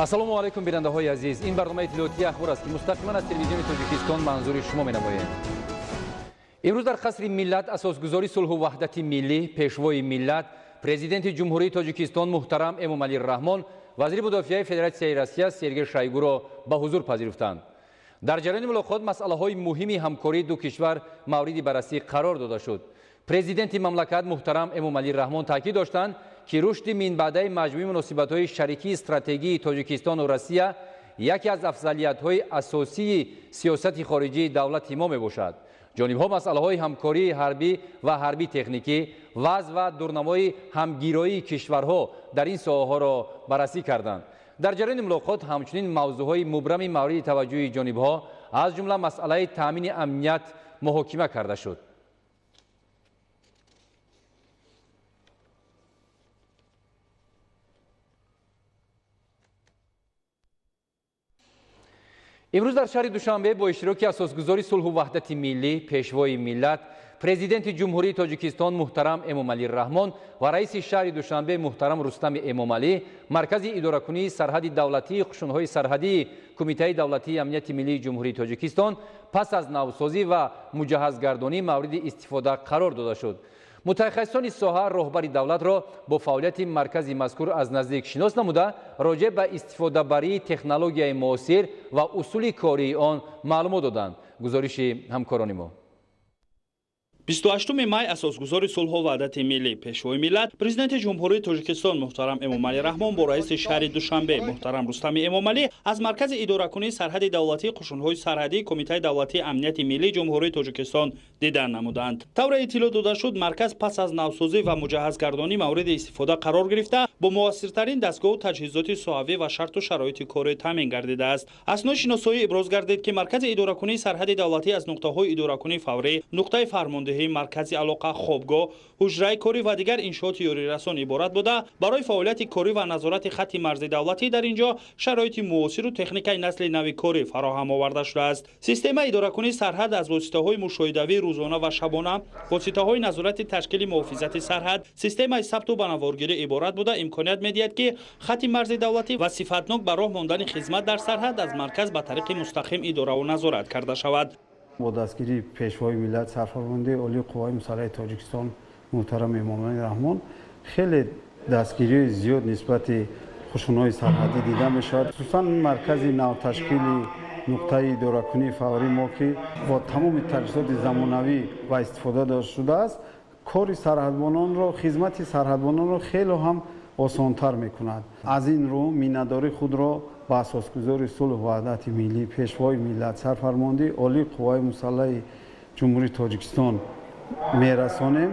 Ассалому алайкум, бинандаҳои азиз. Ин барномаи иттилоотии Ахбор аст, ки мустақиман аз телевизиони Тоҷикистон манзури шумо менамоем. Имрӯз дар қасри миллат асосгузори сулҳу ваҳдати миллӣ, пешвои миллат, президенти Ҷумҳурии Тоҷикистон муҳтарам Эмомалӣ Раҳмон вазири мудофиаи Федератсияи Россия Сергей Шойгуро ба ҳузур пазируфтанд. Дар ҷараёни мулоқот масъалаҳои муҳими ҳамкории ду кишвар мавриди баррасӣ қарор дода шуд. Президенти мамлакат муҳтарам Эмомалӣ Раҳмон таъкид доштанд, ки рушди минбаъдаи маҷмӯи муносибатҳои шарикии стратегии Тоҷикистону Россия яке аз афзалиятҳои асосии сиёсати хориҷии давлати мо мебошад. Ҷонибҳо масъалаҳои ҳамкории ҳарбӣ ва ҳарбӣ-техникӣ, вазъ ва дурнамои ҳамгироии кишварҳо дар ин соҳаҳоро баррасӣ карданд. Дар ҷараёни мулоқот ҳамчунин мавзӯъҳои мубрами мавриди таваҷҷӯҳи ҷонибҳо, аз ҷумла масъалаи таъмини амният муҳокима карда шуд. Имрӯз дар шаҳри Душанбе бо иштироки асосгузори сулҳу ваҳдати миллӣ, пешвои миллат, президенти Ҷумҳурии Тоҷикистон муҳтарам Эмомалӣ Раҳмон ва раиси шаҳри Душанбе муҳтарам Рустами Эмомалӣ маркази идоракунии сарҳади давлатии қушунҳои сарҳадии Кумитаи давлатии амнияти миллии Ҷумҳурии Тоҷикистон пас аз навсозӣ ва муҷаҳҳазгардонӣ мавриди истифода қарор дода шуд. Мутахассисони соҳа роҳбари давлатро бо фаъолияти маркази мазкур аз наздик шинос намуда, роҷеъ ба истифодабарии технологияи муосир ва усули кории он маълумот доданд. Гузориши ҳамкорони мо. 28 май асосгузори сулҳу ваҳдати миллӣ, пешвои миллат, президенти Ҷумҳурии Тоҷикистон муҳтарам Эмомалӣ Раҳмон бо раиси шаҳри Душанбе муҳтарам Рустами Эмомалӣ аз маркази идоракунии сарҳади давлатии қушунҳои сарҳадии Кумитаи давлатии амнияти миллии Ҷумҳурии Тоҷикистон дидан намуданд. Тавре иттилоъ дода шуд, марказ пас аз навсозӣ ва муҷаҳҳазгардонӣ мавриди истифода қарор гирифта, бо муассиртарин дастгоҳу таҷҳизоти соҳавӣ ва шарту шароити корӣ таъмин гардидааст. Аснои шиносоӣ иброз гардид, ки маркази идоракунии сарҳади давлатӣ аз нуқтаҳои идоракунии фаврӣ, нуқтаи фармондиҳӣ, маркази алоқа, хобгоҳ, ҳуҷраи корӣ ва дигар иншооти ёрирасон иборат буда, барои фаъолияти корӣ ва назорати хатти марзи давлатӣ дар ин ҷо шароити муосиру техникаи насли нави корӣ фароҳам оварда шудааст. Системаи идоракунии сарҳад аз воситаҳои мушоҳидавии рӯзона ва шабона, воситаҳои назорати ташкили муҳофизати сарҳад, системаи сабту банаворгирӣ иборат буда, имконият медиҳад, ки хатти марзи давлатӣ ва сифатнок ба роҳ мондани хизмат дар сарҳад аз марказ ба тариқи мустақим идораву назорат карда шавад. Бо дастгирии пешвои миллат, сарфармондаи олии қувваҳои мусаллаҳи Тоҷикистон муҳтарам Эмомалӣ Раҳмон хеле дастгириҳои зиёд нисбати қушунҳои сарҳадӣ дида мешавад. Хусусан маркази навташкили нуқтаи идоракунии фаврии мо, ки бо тамоми таҷҳизоти замонавӣ ва истифода дошта шудааст, кори сарҳадбононро, хизмати сарҳадбононро хеле ҳам осонтар мекунад. Аз ин рӯ миннатдории худро ба асосгузори сулҳу ваҳдати миллӣ, пешвои миллат, сарфармондаи олии қувваҳои мусаллаҳи Ҷумҳурии Тоҷикистон мерасонем.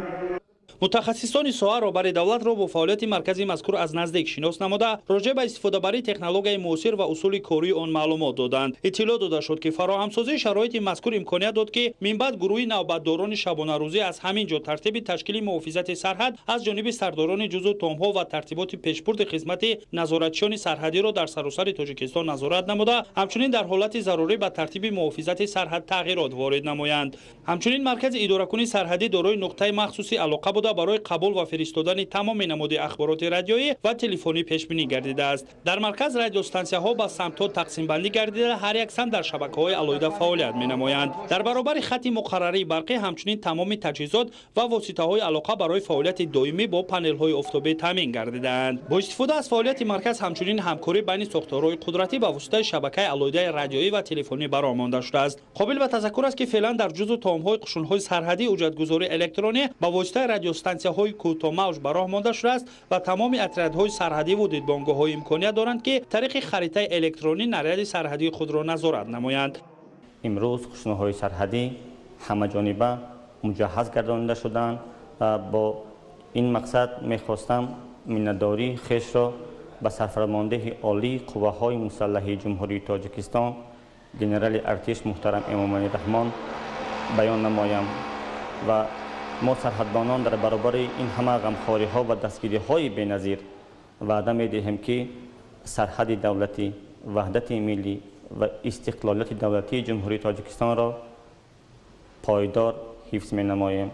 Мутахассисони соҳа роҳбари давлатро бо фаъолияти маркази мазкур аз наздик шинос намуда, роҷеъ ба истифодабарии технологияи муосир ва усули кории он маълумот доданд. Иттилоъ дода шуд, ки фароҳамсозии шароити мазкур имконият дод, ки минбаъд гурӯҳи навбатдорони шабонарӯзӣ аз ҳамин ҷо тартиби ташкили муҳофизати сарҳад аз ҷониби сардорони ҷузъу томҳо ва тартиботи пешбурди хизмати назоратчиёни сарҳадиро дар саросари Тоҷикистон назорат намуда, ҳамчунин дар ҳолати зарурӣ ба тартиби муҳофизати сарҳад тағйирот ворид намоянд. Ҳамчунин маркази идоракунии сарҳадӣ дорои нуқтаи махсуси алоқа буда, барои қабул ва фиристодани тамоми намуди ахбороти радиоӣ ва телефонӣ пешбинӣ гардидааст. Дар марказ радиостансияҳо ба самтҳо тақсимбандӣ гардида, ҳар як самт дар шабакаҳои алоҳида фаъолият менамоянд. Дар баробари хатти муқаррарии барқӣ ҳамчунин тамоми таҷҳизот ва воситаҳои алоқа барои фаъолияти доимӣ бо панелҳои офтобӣ таъмин гардидаанд. Бо истифода аз фаъолияти марказ ҳамчунин ҳамкорӣ байни сохторҳои қудратӣ ба воситаи шабакаи алоҳидаи радиоӣ ва телефонӣ бароҳ монда шудааст. Қобил ба тазаккур аст, ки феълан дар ҷузъу томҳои қушунҳои сарҳадӣ ҳуҷҷатгузории электронӣ ба воситаи радиостансияҳои кӯтоҳмавҷ ба роҳ монда шудааст ва тамоми отрядҳои сарҳадиву дидбонгоҳҳо имконият доранд, ки тариқи харитаи электронӣ наряди сарҳадии худро назорат намоянд. Имрӯз қушунҳои сарҳадӣ ҳамаҷониба муҷаҳҳаз гардонида шуданд ва бо ин мақсад мехостам миннатдории хешро ба сарфармондеҳи олии қувваҳои мусаллаҳи Ҷумҳурии Тоҷикистон генерали артиш муҳтарам Эмомалӣ Раҳмон баён намоям ва мо сарҳадбонон дар баробари ин ҳама ғамхориҳо ва дастгириҳои беназир ваъда медиҳем, ки сарҳади давлатӣ, ваҳдати миллӣ ва истиқлолияти давлатии Ҷумҳурии Тоҷикистонро пойдор ҳифз менамоем.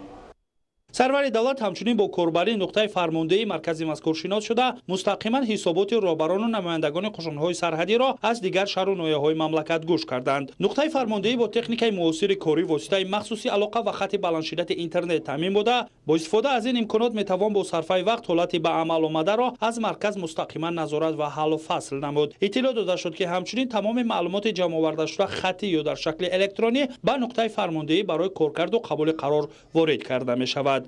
Сарвари давлат ҳамчунин бо корбарии нуқтаи фармондеҳии маркази мазкур шинос шуда, мустақиман ҳисоботи роҳбарону намояндагони қушунҳои сарҳадиро аз дигар шаҳру ноҳияҳои мамлакат гӯш карданд. Нуқтаи фармондеҳӣ бо техникаи муосири корӣ, воситаи махсуси алоқа ва хати баландшиддати интернет таъмин буда, бо истифода аз ин имконот метавон бо сарфаи вақт ҳолати ба амал омадаро аз марказ мустақиман назорат ва ҳаллу фасл намуд. Иттилоъ дода шуд, ки ҳамчунин тамоми маълумоти ҷамъовардашуда хаттӣ ё дар шакли электронӣ ба нуқтаи фармондеҳӣ барои коркарду қабули қарор ворид карда мешавад.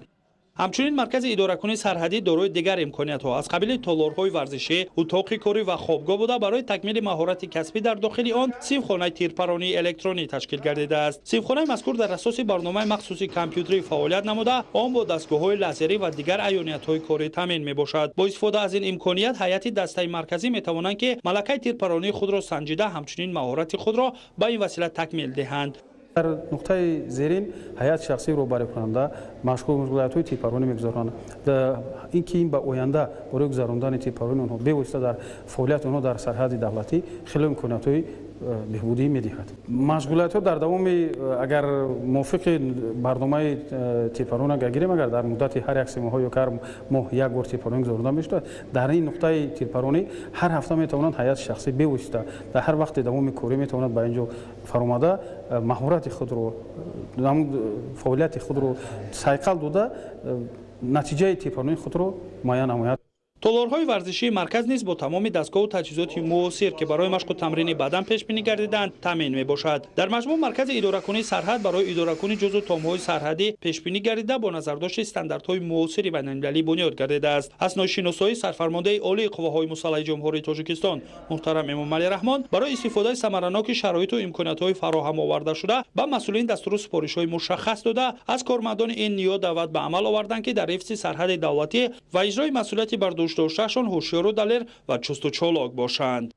Ҳамчунин маркази идоракунии сарҳадӣ дорои дигар имкониятҳо аз қабили толорҳои варзишӣ, утоқи корӣ ва хобгоҳ буда, барои такмили маҳорати касбӣ дар дохили он синфхонаи тирпаронии электронӣ ташкил гардидааст. Синфхонаи мазкур дар асоси барномаи махсуси компютерӣ фаъолият намуда, он бо дастгоҳҳои лазерӣ ва дигар аёниятҳои корӣ таъмин мебошад. Бо истифода аз ин имконият ҳайати дастаи марказӣ метавонанд, ки малакаи тирпаронии худро санҷида, ҳамчунин маҳорати худро ба ин васила такмил диҳанд. Дар нуқтаи зерин ҳайати шахсии роҳбарикунанда машғулиятҳои тирпаронӣ мегузаронанд. Ин ки ин ба оянда барои гузарондани тирпаронии онҳо бевосита дар фаъолияти онҳо дар сарҳади давлатӣ хеле имкониятҳои беҳбудӣ медиҳад. Машғулиятҳо дар давоми, агар мувофиқи барномаи тирпаронӣ агар гирем, агар дар муддати ҳар як 3 моҳ ё ҳар моҳ як бор тирпаронӣ гузаронида мешавад, дар ин нуқтаи тирпаронӣ ҳар ҳафта метавонанд ҳайати шахсӣ бевосита дар ҳар вақти давоми корӣ метавонад ба ин ҷо фаромада, маҳорати худро, фаъолияти худро сайқал дода, натиҷаи тирпаронии худро муайян намояд. Толорҳои варзишии марказ низ бо тамоми дастгоҳу таҷҳизоти муосир, ки барои машқу тамрини бадан пешбинӣ гардидаанд, таъмин мебошад. Дар маҷмӯъ маркази идоракунии сарҳад барои идоракунии ҷузъу томҳои сарҳадӣ пешбинӣ гардида, бо назардошти стандартҳои муосири байналмилалӣ бунёд гардидааст. Аснои шиносоӣ сарфармондаи олии қувваҳои мусаллаҳи Ҷумҳурии Тоҷикистон муҳтарам Эмомалӣ Раҳмон барои истифодаи самараноки шароиту имкониятҳои фароҳам овардашуда ба масъулин дастуру супоришҳои мушаххас дода, аз кормандони ин ниҳод даъват ба амал оварданд, ки дар ҳифзи сарҳади давлатӣ ва иҷрои масъулияти бардӯш доштаашон ҳушёру далер ва чусту чолок бошанд.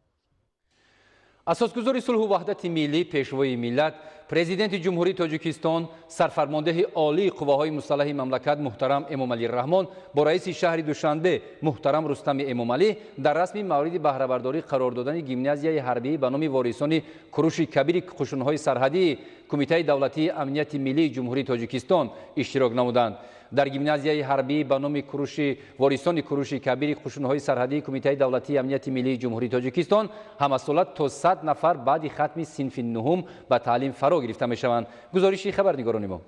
Асосгузори сулҳу ваҳдати миллӣ, пешвои миллат, президенти Ҷумҳурии Тоҷикистон, сарфармондеҳи олии қувваҳои мусаллаҳи мамлакат муҳтарам Эмомалӣ Раҳмон бо раиси шаҳри Душанбе муҳтарам Рустами Эмомалӣ дар расми мавриди баҳрабардорӣ қарор додани гимназияи ҳарбӣ ба номи ворисони Куруши Кабири қушунҳои сарҳадии Кумитаи давлатии амнияти миллии Ҷумҳурии Тоҷикистон иштирок намуданд. Дар гимназияи ҳарбӣ ба номи ворисони Куруши Кабири қушунҳои сарҳадии Кумитаи давлатии амнияти миллии Ҷумҳурии Тоҷикистон ҳамасола то 100 нафар баъди хатми синфи нуҳум ба таълим фаро гирифта мешаванд. Гузориши хабарнигорони мо.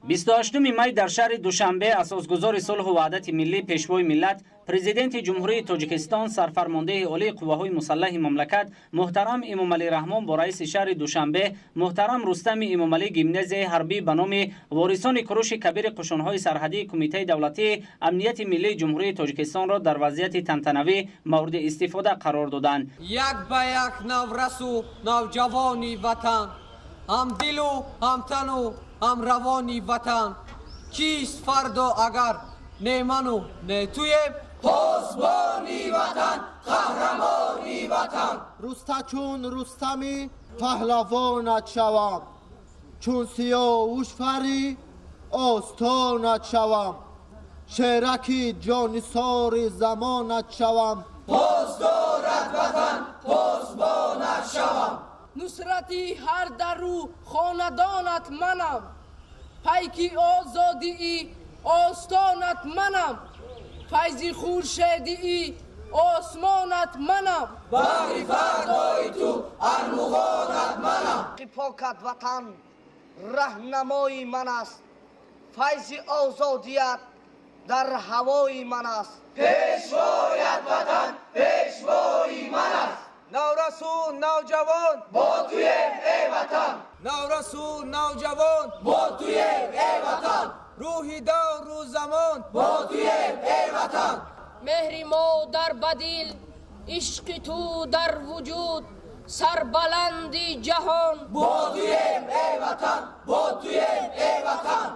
28 май дар шаҳри Душанбе асосгузори сулҳу ваҳдати миллӣ, пешвои миллат, президенти Ҷумҳурии Тоҷикистон, сарфармондеҳи олии қувваҳои мусаллаҳи мамлакат муҳтарам Эмомалӣ Раҳмон бо раиси шаҳри Душанбе муҳтарам Рустами Эмомалӣ гимназияи ҳарбӣ ба номи ворисони Куруши Кабири қушунҳои сарҳадии Кумитаи давлатии амнияти миллии Ҷумҳурии Тоҷикистонро дар вазъияти тантанавӣ мавриди истифода қарор доданд. Як ба як наврасу навҷавони ватан, ҳамдилу ҳамтану ҳамравони ватан, кист фардо агар не ману не туем? Посбони ватан, қаҳрамони ватан. Руста чун Рустами паҳлавонат шавам, чун Сиёвуш фари остонат шавам, шераки ҷонисори замонат шавам. Посдорат ватан, посбонат шавам. Нусрати ҳар дару хонадонат манам, пайки озодии остонат манам, файзи хуршедии осмонат манам. Баҳри фардои ту армуғонат манам. Покат ватан раҳнамои ман аст, файзи озодият дар ҳавои ман аст. Пешвоят ватан пешвои ман аст. Наврасу навҷавон бо туем, эй ватан. Наврасу навҷавон бо туем, эй ватан. Рӯҳи давру замон бо туем, эй ватан. Меҳри модар ба дил, ишқи ту дар вуҷуд, сарбаланди ҷаҳон бо туем, эй ватан, бо туем, эй ватан.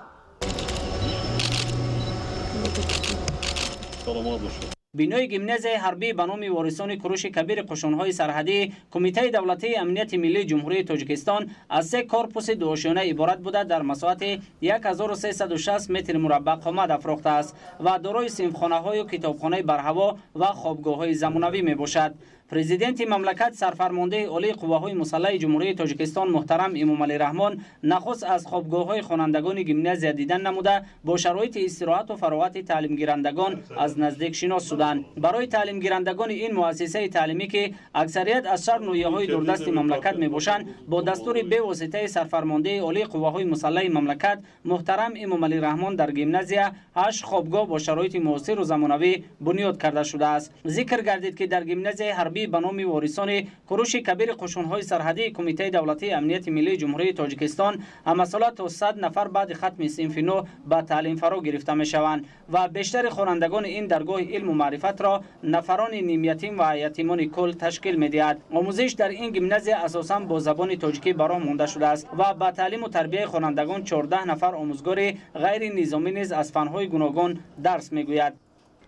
Саломат бошед. Бинои гимназияи ҳарбӣ ба номи ворисони Куруши Кабири қушунҳои сарҳадии Кумитаи давлатии амнияти миллии Ҷумҳурии Тоҷикистон аз се корпуси дуошёна иборат буда, дар масоҳати 1360 метр мураббаъ қомат афрохтааст ва дорои синфхонаҳою китобхонаи барҳаво ва хобгоҳҳои замонавӣ мебошад. Президенти мамлакат, сарфармондеҳи олии қувваҳои мусаллаҳи Ҷумҳурии Тоҷикистон муҳтарам Эмомалӣ Раҳмон нахуст аз хобгоҳҳои хонандагони гимназия дидан намуда, бо шароити истироҳату фароғати таълимгирандагон аз наздик шинос шуданд. Барои таълимгирандагони ин муассисаи таълимӣ, ки аксарият аз шаҳр ноҳияҳои дурдасти мамлакат мебошанд, бо дастури бевоситаи сарфармондеҳи олии қувваҳои мусаллаҳи мамлакат муҳтарам Эмомалӣ Раҳмон дар гимназия 8 хобгоҳ бо шароити муосиру замонавӣ бунёд карда шудааст. Зикр гардид, ки дар гимназияи ҳарбӣ ба номи ворисони Куруши Кабири қушунҳои сарҳадии Кумитаи давлатии амнияти миллии Ҷумҳурии Тоҷикистон ҳамасола то 100 нафар баъди хатми синфи 9 ба таълим фаро гирифта мешаванд ва бештари хонандагони ин даргоҳи илму маърифатро нафарони нимятим ва ятимони кул ташкил медиҳад. Омӯзиш дар ин гимназия асосан бо забони тоҷикӣ ба роҳ монда шудааст ва ба таълиму тарбияи хонандагон 14 нафар омӯзгори ғайринизомӣ низ аз фанҳои гуногун дарс мегӯяд.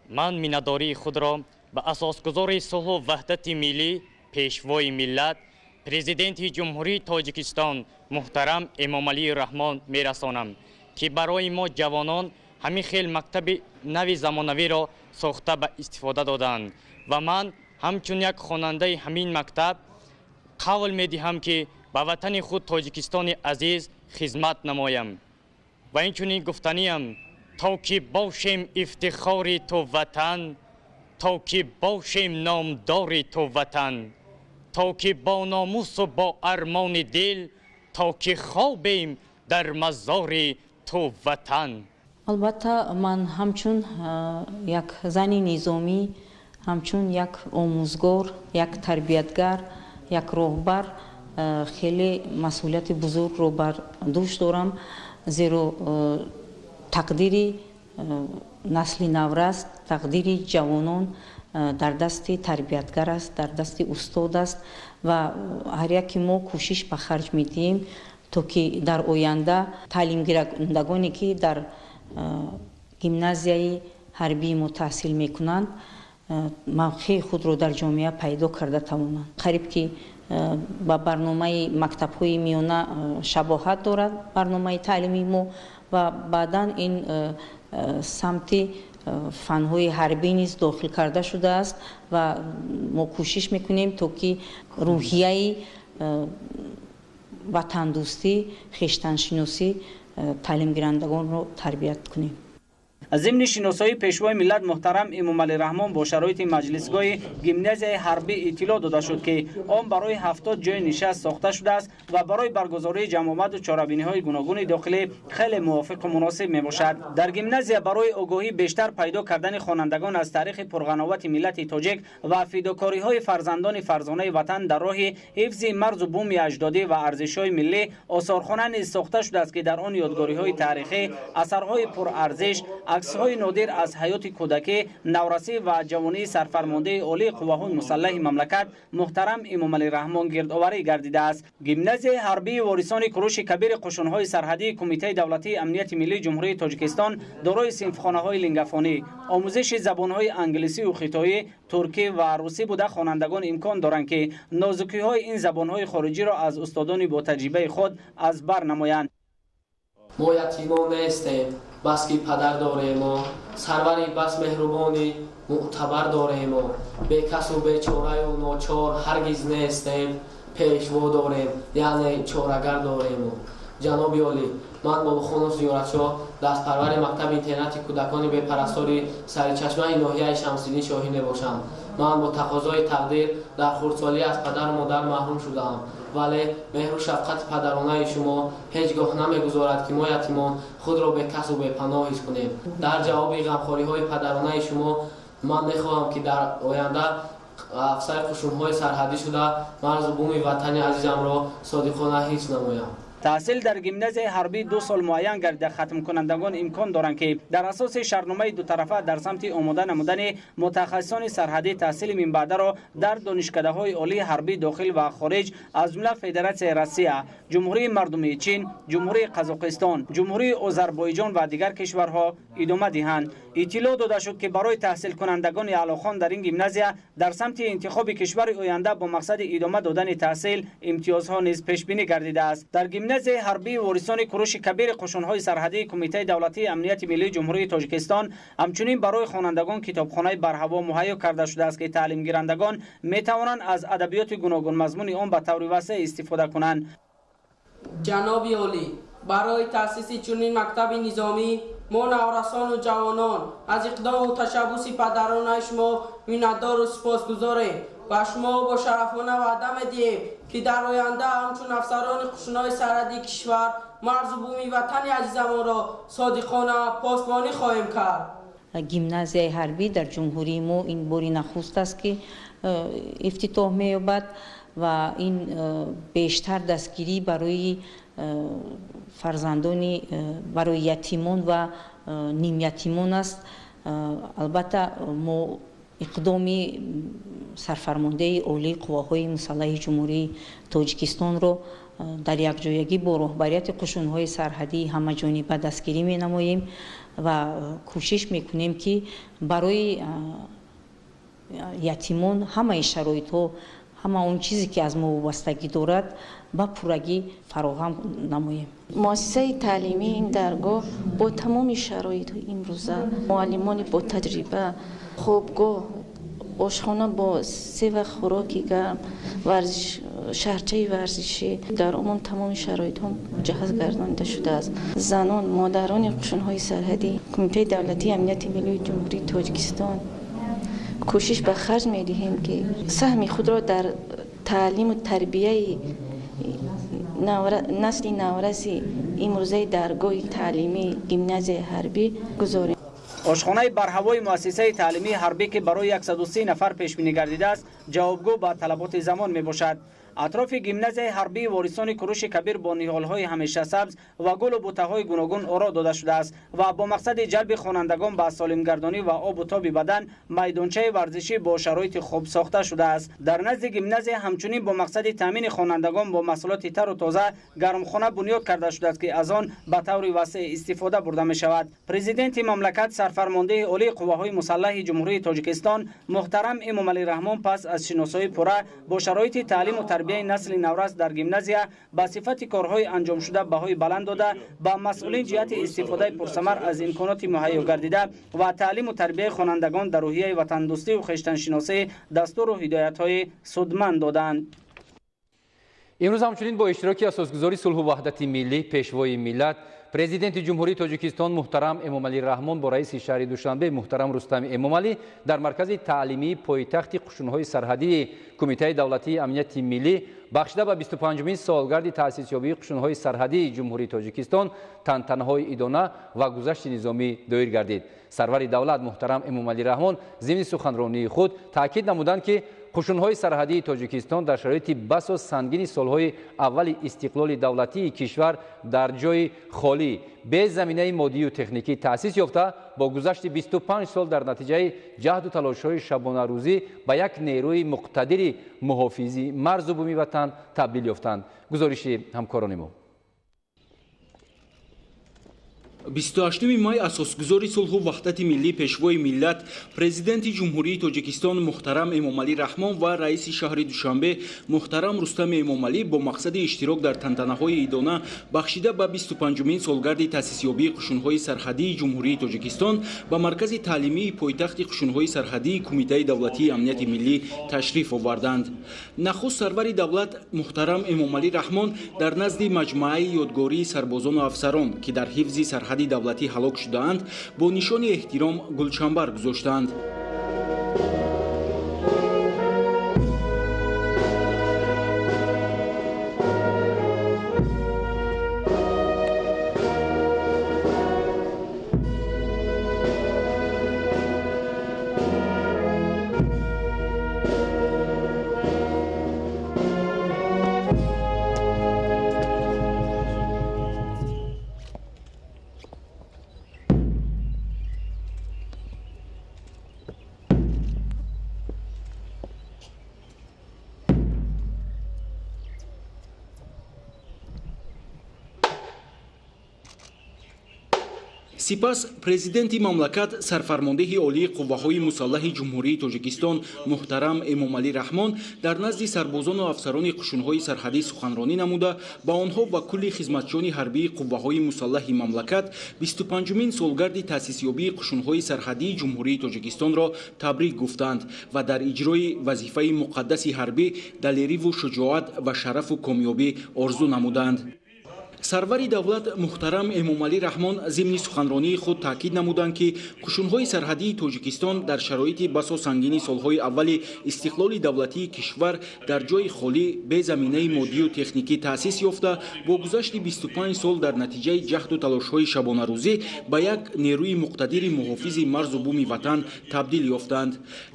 Ман миннатдории худро ба асосгузори сулҳу ваҳдати миллӣ, пешвои миллат, президенти Ҷумҳурии Тоҷикистон муҳтарам Эмомалӣ Раҳмон мерасонам, ки барои мо ҷавонон ҳамин хел мактаби нави замонавиро сохта ба истифода доданд ва ман ҳамчун як хонандаи ҳамин мактаб қавл медиҳам, ки ба ватани худ Тоҷикистони азиз хизмат намоям ва инчунин гуфтаниям: то ки бошем ифтихори ту ватан, то ки бошем номдори ту ватан, то ки бо номусу бо армони дил, то ки хобем дар мазори ту ватан. Албатта, ман ҳамчун як зани низомӣ, ҳамчун як омӯзгор, як тарбиятгар, як роҳбар хеле масъулияти бузургро бар дӯш дорам, зеро тақдири насли навраст, тақдири ҷавонон дар дасти тарбиятгар аст, дар дасти устод аст ва ҳар яке мо кӯшиш ба харҷ медиҳем, то ки дар оянда таълимгирандагоне, ки дар гимназияи ҳарбии мо таҳсил мекунанд, мавқеи худро дар ҷомеа пайдо карда тавонанд. Қариб ки ба барномаи мактабҳои миёна шабоҳат дорад барномаи таълимии мо ва баъдан ин самти фанҳои ҳарбӣ низ дохил карда шудааст ва мо кӯшиш мекунем, то ки рӯҳияи ватандӯстӣ, хештаншиносӣ таълимгирандагонро тарбият кунем. Зимни шиносоии пешвои миллат муҳтарам Эмомалӣ Раҳмон бо шароити маҷлисгоҳи гимназияи ҳарбӣ иттилоъ дода шуд, ки он барои 70 ҷои нишаст сохта шудааст ва барои баргузории ҷамъомаду чорабиниҳои гуногуни дохилӣ хеле мувофиқу муносиб мебошад. Дар гимназия барои огоҳӣ бештар пайдо кардани хонандагон аз таърихи пурғановати миллати тоҷик ва фидокориҳои фарзандони фарзонаи ватан дар роҳи ҳифзи марзу буми аҷдодӣ ва арзишҳои миллӣ осорхона низ сохта шудааст, ки дар он ёдгориҳои таърихӣ, асарҳои пурарзиш, аксҳои нодир аз ҳаёти кӯдакӣ, наврасӣ ва ҷавонии сарфармондеҳи олии қувваҳои мусаллаҳи мамлакат муҳтарам Эмомалӣ Раҳмон гирдоварӣ гардидааст. Гимназияи ҳарбии ворисони Куруши Кабири қушунҳои сарҳадии Кумитаи давлатии амнияти миллии Ҷумҳурии Тоҷикистон дорои синфхонаҳои лингафонӣ, омӯзиши забонҳои англисию хитоӣ, туркӣ ва русӣ буда, хонандагон имкон доранд, ки нозукиҳои ин забонҳои хориҷиро аз устодони ботаҷрибаи худ аз бар намоянд. Мо ятимон нестем, бас ки падар доремо, сарвари бас меҳрубони мӯътабар доремо. Бекасу бечораю ночор ҳаргиз нестем, пешво дорем, яъне чорагар доремо. Ҷаноби олӣ, ман Бобохонов Зиёратшоҳ, дастпарвари мактаби интернати кӯдакони бепарастори саричашмаи ноҳияи Шамсиддин Шоҳӣ мебошам. Ман бо тақозои тақдир дар хурдсолӣ аз падару модар маҳрум шудаам, вале меҳру шафқати падаронаи шумо ҳеҷ гоҳ намегузорад, ки мо ятимон худро бекасу бепаноҳ ҳис кунем. Дар ҷавоби ғамхориҳои падаронаи шумо ман мехоҳам, ки дар оянда афсари қушунҳои сарҳадӣ шуда, марзу буми ватани азизамро содиқона ҳифз намоям. Таҳсил дар гимназияи ҳарбӣ 2 сол муайян гардида, хатмкунандагон имкон доранд, ки дар асоси шартномаи дутарафа дар самти омода намудани мутахассисони сарҳадӣ таҳсили минбаъдаро дар донишкадаҳои олии ҳарбӣ дохил ва хориҷ, аз ҷумла Федератсияи Россия, Ҷумҳурии Мардумии Чин, Ҷумҳурии Қазоқистон, Ҷумҳурии Озарбойҷон ва дигар кишварҳо идома диҳанд. Иттилоъ дода шуд, ки барои таҳсилкунандагони аълохон дар ин гимназия дар самти интихоби кишвари оянда бо мақсади идома додани таҳсил имтиёзҳо низ пешбинӣ гардидааст. Дар гимназияи ҳарбии ворисони Куруши Кабири қушунҳои сарҳадии Кумитаи давлатии амнияти миллии Ҷумҳурии Тоҷикистон ҳамчунин барои хонандагон китобхонаи барҳаво муҳайё карда шудааст, ки таълимгирандагон метавонанд аз адабиёти гуногунмазмуни он ба таври васеъ истифода кунанд. Ҷаноби олӣ, барои таъсиси чунин мактаби низомӣ мо наврасону ҷавонон аз иқдому ташаббуси падаронаи шумо миннатдору сипосгузорем ва шумо бо шарафона ваъда медиҳем, ки дар оянда ҳамчун афсарони қушунҳои сарҳадии кишвар марзу буми ватани азизамонро содиқона посбонӣ хоҳем кард. Гимназияи ҳарбӣ дар ҷумҳурии мо ин бори нахуст аст, ки ифтитоҳ меёбад ва ин бештар дастгирӣ барои фарзандони, барои ятимон ва нимятимон аст. Албатта, мо иқдоми сарфармондеҳи олии қувваҳои мусаллаҳи Ҷумҳурии Тоҷикистонро дар якҷоягӣ бо роҳбарияти қушунҳои сарҳадии ҳамаҷониба дастгирӣ менамоем ва кӯшиш мекунем, ки барои ятимон ҳамаи шароитҳо, ҳама он чизе, ки аз мо вобастагӣ дорад, ба пуррагӣ фароҳам намоем. Муассисаи таълимии ин даргоҳ бо тамоми шароитҳои имрӯза, муаллимони бо таҷриба, хобгоҳ, ошхона бо се вақт хӯроки гарм, варзиш, шаҳрчаи варзишӣ, дар умум тамоми шароитҳо муҷаҳҳаз гардонида шудааст. Занон, модарони қушунҳои сарҳадӣ, Кумитаи давлатии амнияти миллии Ҷумҳурии Тоҷикистон кӯшиш ба харҷ медиҳем, ки саҳми худро дар таълиму тарбияи насли навраси имрӯзаи даргоҳи таълимии гимназияи ҳарбӣ гузорем. Ошхонаи барҳавои муассисаи таълимии ҳарбӣ, ки барои 130 нафар пешбинӣ гардидааст, ҷавобгӯ ба талаботи замон мебошад. Атрофи гимназияи ҳарбии ворисони Куруши Кабир бо ниҳолҳои ҳамешасабз ва гулу бутаҳои гуногун оро дода шудааст ва бо мақсади ҷалби хонандагон ба солимгардонӣ ва обу тоби бадан майдончаи варзишӣ бо шароити хуб сохта шудааст. Дар назди гимназия ҳамчунин бо мақсади таъмини хонандагон бо маҳсулоти тару тоза гармхона бунёд карда шудааст, ки аз он ба таври васеъ истифода бурда мешавад. Президенти мамлакат, сарфармондеҳи олии қувваҳои мусаллаҳи Ҷумҳурии Тоҷикистон муҳтарам Эмомалӣ Раҳмон пас аз шиносоии пурра бо шароити таълиму тарбияи насли наврас дар гимназия ба сифати корҳои анҷомшуда баҳои баланд дода, ба масъулин ҷиҳати истифодаи пурсамар аз имконоти муҳайё гардида ва таълиму тарбияи хонандагон дар рӯҳияи ватандӯстию хештаншиносӣ дастуру ҳидоятҳои судманд доданд. Имрӯз ҳамчунин бо иштироки асосгузори сулҳу ваҳдати миллӣ, Пешвои миллат, Президенти Ҷумҳурии Тоҷикистон муҳтарам Эмомалӣ Раҳмон бо раиси шаҳри Душанбе муҳтарам Рустам Эмомалӣ дар маркази таълимии пойтахти қушунҳои сарҳадии Кумитаи давлатии амнияти миллӣ бахшида ба 25-умин солгарди таъсисёбии қушунҳои сарҳадии Ҷумҳурии Тоҷикистон тантанаҳои идона ва гузашти низомӣ доир гардид. Сарвари давлат муҳтарам Эмомалӣ Раҳмон зимни суханронии худ таъкид намуданд, ки қушунҳои сарҳадии Тоҷикистон дар шароити басо сангини солҳои аввали истиқлоли давлатии кишвар дар ҷои холӣ бе заминаи моддию техникӣ таъсис ёфта, бо гузашти 25 сол дар натиҷаи ҷаҳду талошҳои шабонарӯзӣ ба як нерӯи муқтадири муҳофизи марзу буми ватан табдил ёфтанд. Гузориши ҳамкорони мо. 28 май асосгузори сулҳу ваҳдати миллӣ, Пешвои миллат, Президенти Ҷумҳурии Тоҷикистон муҳтарам Эмомалӣ Раҳмон ва раиси шаҳри Душанбе муҳтарам Рустам Эмомалӣ бо мақсади иштирок дар тантанаҳои идона бахшида ба 25-умин солгарди таъсисёбии қушунҳои сарҳадии Ҷумҳурии Тоҷикистон ба маркази таълимии пойтахти қушунҳои сарҳадии Кумитаи давлатии амнияти миллӣ ташриф оварданд. Нахуст сарвари давлат муҳтарам Эмомалӣ Раҳмон дар назди маҷмӯаи ёдгории сарбозону афсарон, ки дар ҳифзи сарҳади давлатӣ ҳалок шудаанд, бо нишони эҳтиром гулчамбар гузоштанд. Сипас президенти мамлакат, сарфармондеҳи олии қувваҳои мусаллаҳи Ҷумҳурии Тоҷикистон муҳтарам Эмомалӣ Раҳмон дар назди сарбозону афсарони қушунҳои сарҳадӣ суханронӣ намуда, ба онҳо ва кулли хизматчиёни ҳарбии қувваҳои мусаллаҳи мамлакат 25-умин солгарди таъсисёбии қушунҳои сарҳадии Ҷумҳурии Тоҷикистонро табрик гуфтанд ва дар иҷрои вазифаи муқаддаси ҳарбӣ далериву шуҷоат ва шарафу комёбӣ орзу намуданд. Сарвари давлат муҳтарам Эмомалӣ Раҳмон зимни суханронии худ таъкид намуданд, ки қушунҳои сарҳадии Тоҷикистон дар шароити басо сангини солҳои аввали истиқлоли давлатии кишвар дар ҷои холӣ бе заминаи моддию техникӣ таъсис ёфта, бо гузашти 25 сол дар натиҷаи ҷаҳду талошҳои шабонарӯзӣ ба як нерӯи муқтадири муҳофизи марзу буми ватан табдил ёфтанд.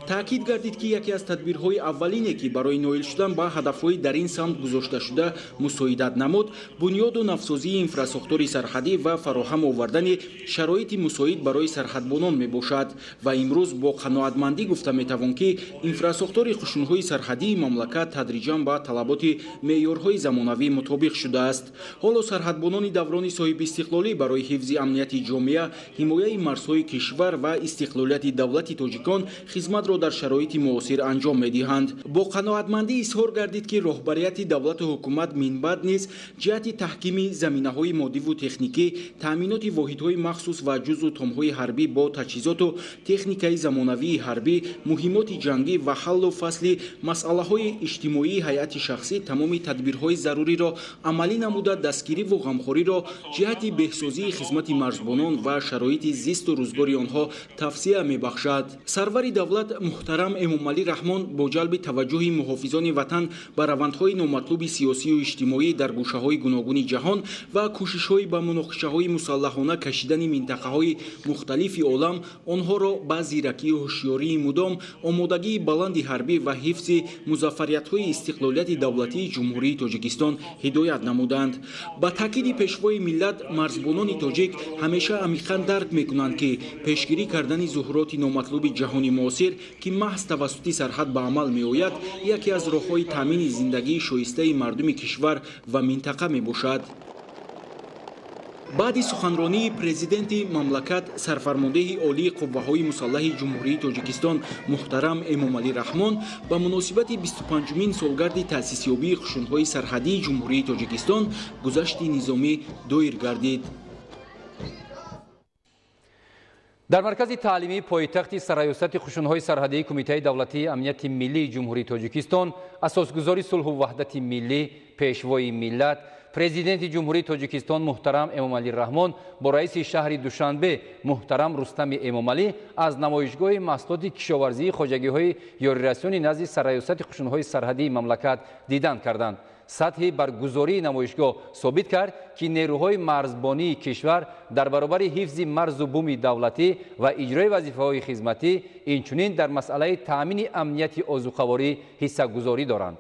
Таъкид гардид, ки яке аз тадбирҳои аввалине, ки барои ноил шудан ба ҳадафҳои дар ин самт гузошташуда мусоидат намуд, бунёду навсозии инфрасохтори сарҳадӣ ва фароҳам овардани шароити мусоид барои сарҳадбонон мебошад ва имрӯз бо қаноатмандӣ гуфта метавон, ки инфрасохтори қушунҳои сарҳадии мамлакат тадриҷан ба талаботи меъёрҳои замонавӣ мутобиқ шудааст. Ҳоло сарҳадбонони даврони соҳибистиқлолӣ барои ҳифзи амнияти ҷомеа, ҳимояи марзҳои кишвар ва истиқлолияти давлати тоҷикон хизматро дар шароити муосир анҷом медиҳанд. Бо қаноатмандӣ изҳор гардид, ки роҳбарияти давлату ҳукумат минбаъд низ ҷиҳати таҳкими заминаҳои моддиву техникӣ, таъминоти воҳидҳои махсус ва ҷузъу томҳои ҳарбӣ бо таҷҳизоту техникаи замонавии ҳарбӣ, муҳимоти ҷангӣ ва ҳаллу фасли масъалаҳои иҷтимоии ҳайати шахсӣ тамоми тадбирҳои заруриро амалӣ намуда, дастгириву ғамхориро ҷиҳати беҳсозии хизмати марзбонон ва шароити зисту рӯзгори онҳо тавсия мебахшад. Сарвари давлат муҳтарам Эмомалӣ Раҳмон бо ҷалби таваҷҷӯҳи муҳофизони ватан ба равандҳои номатлуби сиёсию иҷтимоӣ дар гӯшаҳои гуногуни ҷаҳон ва кӯшишҳои ба муноқишаҳои мусаллаҳона кашидани минтақаҳои мухталифи олам онҳоро ба зиракию ҳушёрии мудом, омодагии баланди ҳарбӣ ва ҳифзи музаффариятҳои истиқлолияти давлатии Ҷумҳурии Тоҷикистон ҳидоят намуданд. Ба таъкиди пешвои миллат, марзбонони тоҷик ҳамеша амиқан дарк мекунанд, ки пешгирӣ кардани зуҳуроти номатлуби ҷаҳони муосир, ки маҳз тавассути сарҳад ба амал меояд, яке аз роҳҳои таъмини зиндагии шоистаи мардуми кишвар ва минтақа мебошад. Баъди суханронии президенти мамлакат, сарфармондеҳи олии қувваҳои мусаллаҳи Ҷумҳурии Тоҷикистон муҳтарам Эмомалӣ Раҳмон ба муносибати 25-умин солгарди таъсисёбии қушунҳои сарҳадии Ҷумҳурии Тоҷикистон гузашти низомӣ доир гардид. Дар маркази таълимии пойтахти сарраёсати қушунҳои сарҳадии Кумитаи давлатии амнияти миллии Ҷумҳурии Тоҷикистон асосгузори сулҳу ваҳдати миллӣ, пешвои миллат, президенти Ҷумҳурии Тоҷикистон муҳтарам Эмомалӣ Раҳмон бо раиси шаҳри Душанбе муҳтарам Рустами Эмомалӣ аз намоишгоҳи маҳсулоти кишоварзии хоҷагиҳои ёрирасони назди сарраёсати қушунҳои сарҳадии мамлакат дидан карданд. Сатҳи баргузории намоишгоҳ собит кард, ки нерӯҳои марзбонии кишвар дар баробари ҳифзи марзу буми давлатӣ ва иҷрои вазифаҳои хизматӣ, инчунин дар масъалаи таъмини амнияти озуқаворӣ ҳиссагузорӣ доранд.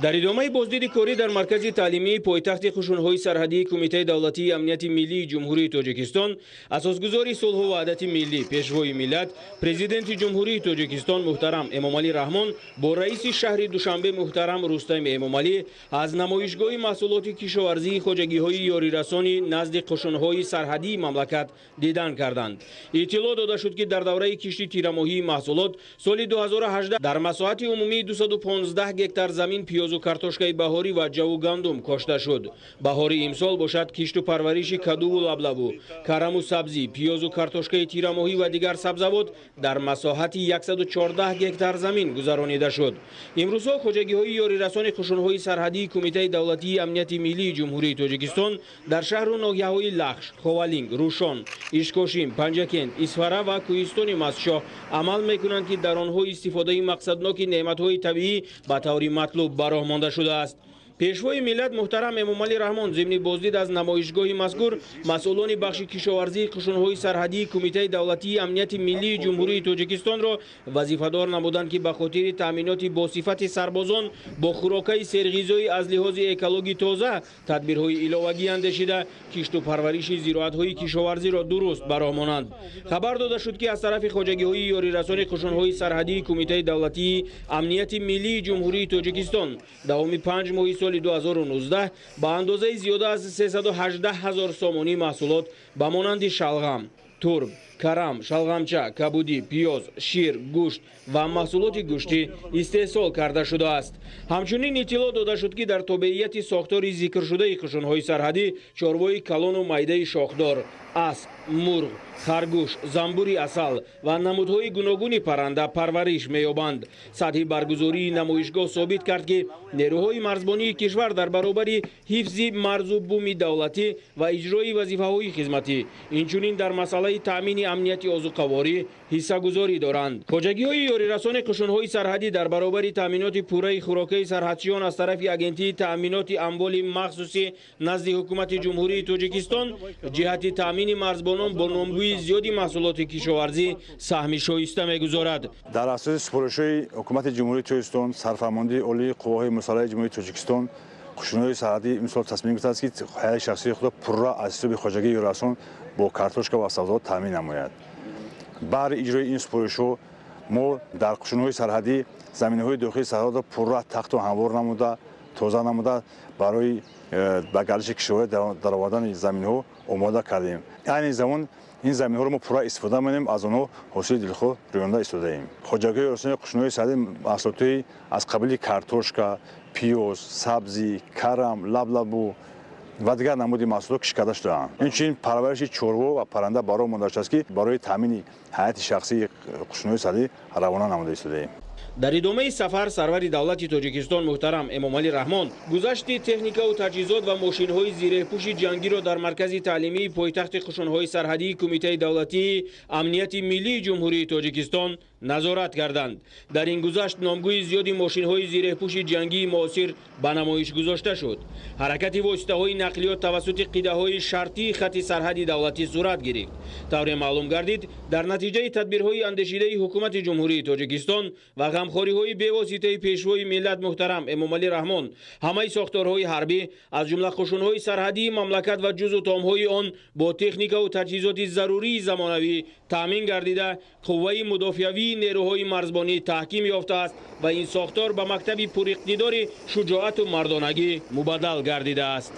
Дар идомаи боздиди корӣ дар маркази таълимии пойтахти қушунҳои сарҳадии Кумитаи давлатии амнияти миллии Ҷумҳурии Тоҷикистон асосгузори сулҳу ваҳдати миллӣ, пешвои миллат, президенти Ҷумҳурии Тоҷикистон муҳтарам Эмомалӣ Раҳмон бо раиси шаҳри Душанбе муҳтарам Рустам Эмомалӣ аз намоишгоҳи маҳсулоти кишоварзии хоҷагиҳои ёрирасони назди қушунҳои сарҳадии мамлакат дидан карданд. Иттилоъ дода шуд, ки дар давраи кишти тирамоҳии маҳсулот соли 2018 дар масоҳати умумии 215 гектар замин пиёзу картошкаи баҳорӣ ва ҷаву гандум кошта шуд. Баҳори имсол бошад кишту парвариши кадуву лаблабу, караму сабзӣ, пиёзу картошкаи тирамоҳӣ ва дигар сабзавот дар масоҳати 114 гектар замин гузаронида шуд. Имрӯзҳо хоҷагиҳои ёрирасони қушунҳои сарҳадии Кумитаи давлатии амнияти миллии Ҷумҳурии Тоҷикистон дар шаҳру ноҳияҳои Лахш, Ховалинг, Рӯшон, Ишкошим, Панҷакент, Исфара ва Кӯҳистони Мастчоҳ амал мекунанд, ки дар онҳо истифодаи мақсадноки неъматҳои табиӣ ба таври матлуб ба роҳ монда шудааст. Пешвои миллат муҳтарам Эмомалӣ Раҳмон зимни боздид аз намоишгоҳи мазкур масъулони бахши кишоварзии қушунҳои сарҳадии Кумитаи давлатии амнияти миллии Ҷумҳурии Тоҷикистонро вазифадор намуданд, ки ба хотири таъминоти босифати сарбозон бо хӯрокаи серғизоӣ аз лиҳози экологӣ тоза тадбирҳои иловагӣ андешида кишту парвариши зироатҳои кишоварзиро дуруст ба роҳ монанд. Хабар дода шуд, ки аз тарафи хоҷагиҳои ёрирасони қушунҳои сарҳадии Кумитаи давлатии амнияти миллии Ҷумҳурии Тоҷикистон давоми 5 моҳи соли соли 2019 ба андозаи зиёда аз 318 ҳазор сомонӣ маҳсулот ба монанди шалғам, турб, карам, шалғамча, кабудӣ, пиёз, шир, гӯшт ва маҳсулоти гӯштӣ истеҳсол карда шудааст. Ҳамчунин иттилоъ дода шуд, ки дар тобеияти сохтори зикршудаи қушунҳои сарҳадӣ чорвои калону майдаи шохдор, асп, мурғ, харгӯш, замбури асал ва намудҳои гуногуни парранда парвариш меёбанд. Сатҳи баргузории намоишгоҳ собит кард, ки нерӯҳои марзбонии кишвар дар баробари ҳифзи марзу буми давлатӣ ва иҷрои вазифаҳои хизматӣ, инчунин дар масъалаи таъмини амнияти озуқаворӣ ҳиссагузорӣ доранд. Хоҷагиҳои ёрирасони қушунҳои сарҳадӣ дар баробари таъминоти пурраи хӯрокаи сарҳадчиён аз тарафи Агентии таъминоти амволи махсусӣ назди Ҳукумати Ҷумҳурии Тоҷикистон ҷиҳати таъмини марзбонон бо номгӯи зиёди маҳсулоти кишоварзӣ саҳми шоиста мегузорад. Дар асоси супоришҳои Ҳукумати Ҷумҳурии Тоҷикистон, Сарфармондии Олии Қувваҳои Мусаллаҳи Ҷумҳурии Тоҷикистон, қушунҳои сарҳадӣ имсол тасмим гирифтааст, ки ҳайати шахсии худро пурра аз ҳисоби хоҷагии ёрирасон бо картошка ва сабзавот таъмин намояд. Баҳри иҷрои ин супоришҳо мо дар қушунҳои сарҳадӣ заминаҳои дохили сарҳадро пурра тахту ҳамвор намуда, тоза намуда, барои ба гардиши кишоварзӣ даровардани заминҳо омода кардем. Айни замон ин заминҳоро мо пурра истифода менем, аз онҳо ҳосили дилхоҳ рӯёнда истодаем. Хоҷагиҳои ёрирасони қушунҳои сарҳадӣ маҳсулотҳои аз қабили картошка, пиёз, сабзӣ, карам, лаблабу ва дигар намуди маҳсулот кишт карда шудаанд. Инчунин парвариши чорво ва парранда ба роҳ монда шудааст, ки барои таъмини ҳайати шахсии қушунҳои сарҳадӣ равона намуда истодаем. Дар идомаи сафар сарвари давлати Тоҷикистон муҳтарам Эмомалӣ Раҳмон гузашти техникаву таҷҳизот ва мошинҳои зиреҳпӯши ҷангиро дар маркази таълимии пойтахти қушунҳои сарҳадии Кумитаи давлатии амнияти миллии Ҷумҳурии Тоҷикистон назорат карданд. Дар ин гузашт номгӯи зиёди мошинҳои зиреҳпӯши ҷангии муосир ба намоиш гузошта шуд. Ҳаракати воситаҳои нақлиёт тавассути қидаҳои шартии хати сарҳади давлатӣ сурат гирифт. Тавре маълум гардид, дар натиҷаи тадбирҳои андешидаи Ҳукумати Ҷумҳурии Тоҷикистон ва ғамхориҳои бевоситаи Пешвои миллат муҳтарам Эмомалӣ Раҳмон, ҳамаи сохторҳои ҳарбӣ аз ҷумла қушунҳои сарҳадии мамлакат ва ҷузъу томҳои он бо техникаву таҷҳизоти зарурии замонавӣ таъмин гардида, қувваи мудофиавии нерӯҳои марзбонӣ таҳким ёфтааст ва ин сохтор ба мактаби пуриқтидори шуҷоату мардонагӣ мубаддал гардидааст.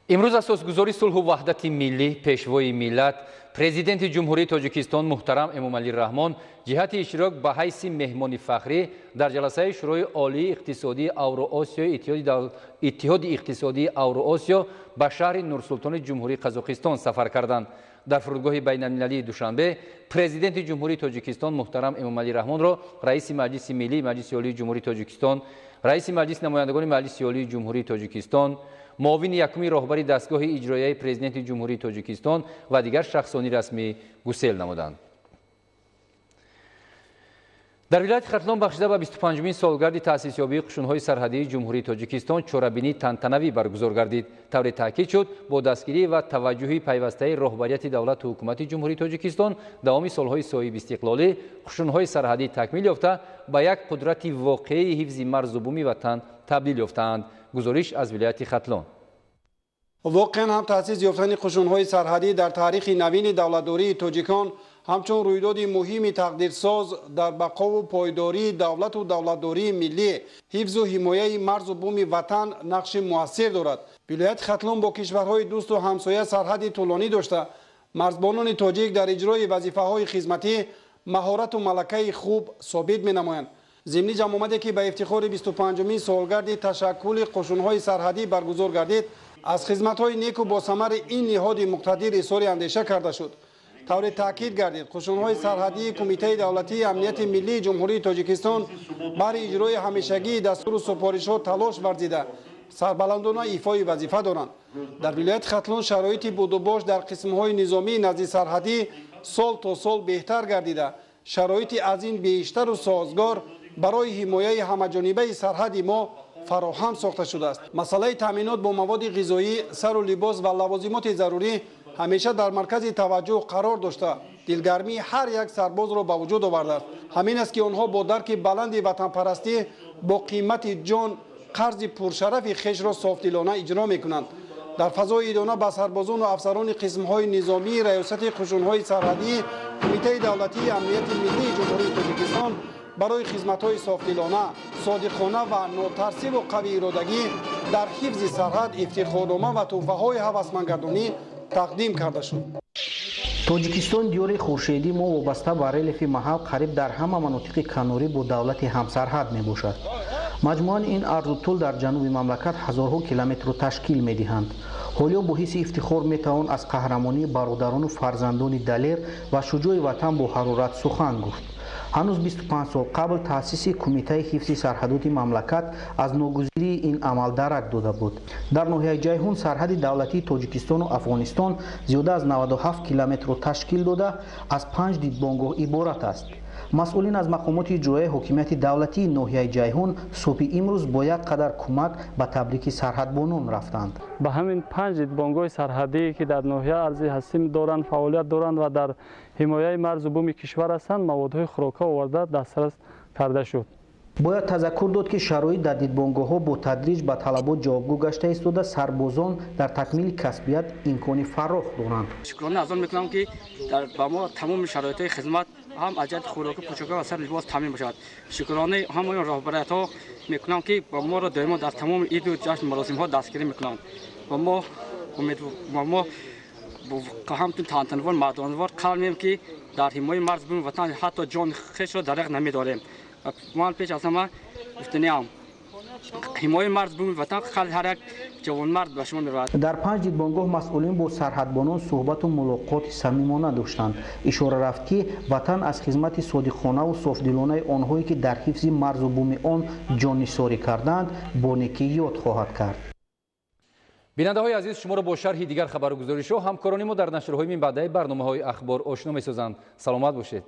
Имрӯз асосгузори сулҳу ваҳдати миллӣ, пешвои миллат, президенти Ҷумҳурии Тоҷикистон муҳтарам Эмомалӣ Раҳмон ҷиҳати иштирок ба ҳайси меҳмони фахрӣ дар ҷаласаи Шӯрои Олии иқтисодии Авроосиёи Иттиҳоди иқтисодии Авроосиё ба шаҳри Нурсултони Ҷумҳурии Қазоқистон сафар карданд. Дар фурудгоҳи байналмилалии Душанбе президенти Ҷумҳурии Тоҷикистон муҳтарам Эмомалӣ Раҳмонро раиси Маҷлиси Миллии Маҷлиси Олии Ҷумҳурии Тоҷикистон, раиси Маҷлиси намояндагони Маҷлиси Олии Ҷумҳурии Тоҷикистон, муовини якуми роҳбари дастгоҳи иҷроияи президенти Ҷумҳурии Тоҷикистон ва дигар шахсони расмӣ гусел намуданд. Дар вилояти Хатлон бахшида ба 25-умин солгарди таъсисёбии қушунҳои сарҳадии Ҷумҳурии Тоҷикистон чорабинии тантанавӣ баргузор гардид. Тавре таъкид шуд, бо дастгирӣ ва таваҷҷӯҳи пайвастаи роҳбарияти давлату ҳукумати Ҷумҳурии Тоҷикистон давоми солҳои соҳибистиқлолӣ қушунҳои сарҳадӣ такмил ёфта ба як қудрати воқеии ҳифзи марзу буми ватан табдил ёфтаанд. Гузориш аз вилояти Хатлон. Воқеан ҳам таъсис ёфтани қушунҳои сарҳадӣ дар таърихи навини давлатдории тоҷикон ҳамчун рӯйдоди муҳими тақдирсоз дар бақову пойдории давлату давлатдории миллӣ, ҳифзу ҳимояи марзу буми ватан нақши муассир дорад. Вилояти Хатлон бо кишварҳои дӯсту ҳамсоя сарҳади тӯлонӣ дошта, марзбонони тоҷик дар иҷрои вазифаҳои хизматӣ маҳорату малакаи хуб собит менамоянд. Зимни ҷамъомаде ки ба ифтихори 25-умин солгарди ташаккули қушунҳои сарҳадӣ баргузор гардид, аз хизматҳои неку босамари ин ниҳоди муқтадир изҳори андеша карда шуд. Тавре таъкид гардид, қушунҳои сарҳадии Кумитаи давлатии амнияти миллии Ҷумҳурии Тоҷикистон баҳри иҷрои ҳамешагии дастуру супоришҳо талош варзида, сарбаландона ифои вазифа доранд. Дар вилояти Хатлон шароити будубош дар қисмҳои низомии назди сарҳадӣ сол то сол беҳтар гардида, шароити аз ин бештару созгор барои ҳимояи ҳамаҷонибаи сарҳади мо фароҳам сохта шудааст. Масъалаи таъминот бо маводи ғизоӣ, сару либос ва лавозимоти зарурӣ ҳамеша дар маркази таваҷҷӯҳ қарор дошта, дилгармии ҳар як сарбозро ба вуҷуд овардааст. Ҳамин аст ки онҳо бо дарки баланди ватанпарастӣ бо қимати ҷон қарзи пуршарафи хешро софдилона иҷро мекунанд. Дар фазои идона ба сарбозону афсарони қисмҳои низомии раёсати қушунҳои сарҳадии Кумитаи давлатии амнияти миллии Ҷумҳурии Тоҷикистон барои хизматҳои софдилона, содиқона ва нотарсиву қавииродагӣ дар ҳифзи сарҳад ифтихорнома ва тӯҳфаҳои ҳавасмандгардонӣ тақдим карда шуд. Тоҷикистон диёри хуршедӣ мо вобаста ба релефи маҳал қариб дар ҳама манотиқи канорӣ бо давлати ҳамсарҳад мебошад. Маҷмӯан ин арзу тӯл дар ҷануби мамлакат ҳазорҳо километрро ташкил медиҳанд. Ҳолиё бо ҳисси ифтихор метавон аз қаҳрамонии бародарону фарзандони далер ва шуҷои ватан бо ҳарорат сухан гуфт. Ҳанӯз 25 сол қабл таъсиси Кумитаи ҳифзи сарҳадоти мамлакат аз ногузирии ин амал дарак дода буд. Дар ноҳияи Ҷайҳун сарҳади давлатии Тоҷикистону Афғонистон зиёда аз 97 километрро ташкил дода, аз 5 дидбонгоҳ иборат аст. Масъулин аз мақомоти иҷроияи ҳокимияти давлатии ноҳияи Ҷайҳун субҳи имрӯз бо як қадар кӯмак ба табрики сарҳадбонон рафтанд. Ба ҳамин 5 дидбонгоҳи сарҳадие ки дар ноҳия арзи ҳастим доранд, фаъолият доранд ва дар ҳимояи марзу буми кишвар ҳастанд, маводҳои хӯрока оварда дастрас карда шуд. Бояд тазаккур дод, ки шароит дар дидбонгоҳҳо бо тадриҷ ба талабот ҷавобгӯ гашта истода, сарбозон дар такмили касбият имкони фарох доранд. Шукрона аз он мекунам, ки ба мо тамоми шароитҳои хизмат ҳам аз ҷиҳати хӯроку, пӯшока ва сар либос таъмин бошад. Шукронаи ҳамаи роҳбариятҳо мекунам, ки ба моро доимо дар тамоми иду ҷашн маросимҳо дастгирӣ мекунанд ва мо умед ва мо ҳамчун тантанвор, мардонавор қавл меем, ки дар ҳимояи марзу буми ватан ҳатто ҷони хешро дареғ намедорем. Ман пеш аз ҳама гуфтаниам, ҳимояи марзу буми ватан қалби ҳар як ҷавонмард ба шумо меравад. Дар 5 дидбонгоҳ масъулин бо сарҳадбонон суҳбату мулоқоти самимона доштанд. Ишора рафт, ки ватан аз хизмати содиқонаву софдилонаи онҳое ки дар ҳифзи марзу буми он ҷоннисорӣ карданд, бо некӣ ёд хоҳад кард. Бинандаҳои азиз, шуморо бо шарҳи дигар хабаргузоришҳо ҳамкорони мо дар нашрҳои минбаъдаи барномаҳои ахбор ошно месозанд. Саломат бошед.